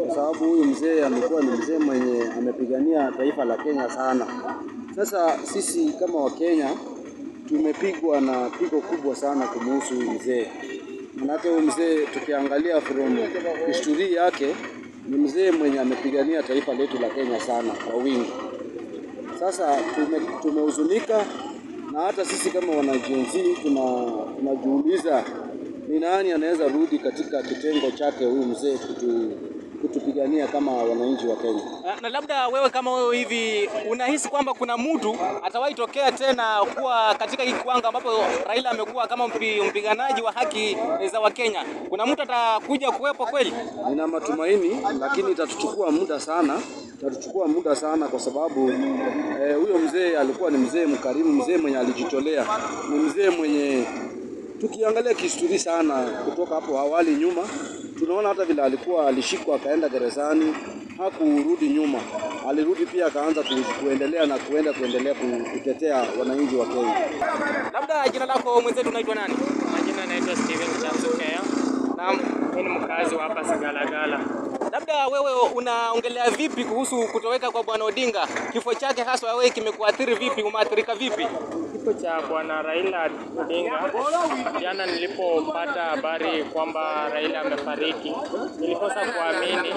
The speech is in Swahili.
kwa sababu huyu mzee amekuwa ni mzee mwenye amepigania taifa la Kenya sana. Sasa sisi kama Wakenya tumepigwa na pigo kubwa sana kumuhusu huyu mzee. Manake huyu mzee tukiangalia from historia yake ni mzee mwenye amepigania taifa letu la Kenya sana kwa wingi. Sasa tumehuzunika na hata sisi kama wana Gen Z tunajiuliza ni nani anaweza rudi katika kitengo chake huyu mzee kutupigania kama wananchi wa Kenya. Na labda wewe kama wewe hivi unahisi kwamba kuna mtu atawahi tokea tena kuwa katika hiki kiwango ambapo Raila amekuwa kama mpiganaji wa haki za Wakenya? Kuna mtu atakuja kuwepo kweli? Nina matumaini, lakini itatuchukua muda sana, itatuchukua muda sana kwa sababu huyo mzee alikuwa ni mzee mkarimu, mzee mwenye alijitolea, ni mzee mwenye tukiangalia kihistoria sana kutoka hapo awali nyuma, tunaona hata vile alikuwa alishikwa akaenda gerezani, hakurudi nyuma, alirudi pia akaanza kuendelea na kuendelea kutetea wananchi wa Kenya. Labda jina lako mwenzetu unaitwa nani? Majina naitwa Steven Chanzukea. Naam. Mimi ni mkazi wa hapa Sigalagala. Labda wewe unaongelea vipi kuhusu kutoweka kwa Bwana Odinga? Kifo chake haswa wewe kimekuathiri vipi? Umeathirika vipi? Kifo cha Bwana Raila Odinga, jana nilipopata habari kwamba Raila amefariki, nilikosa kuamini.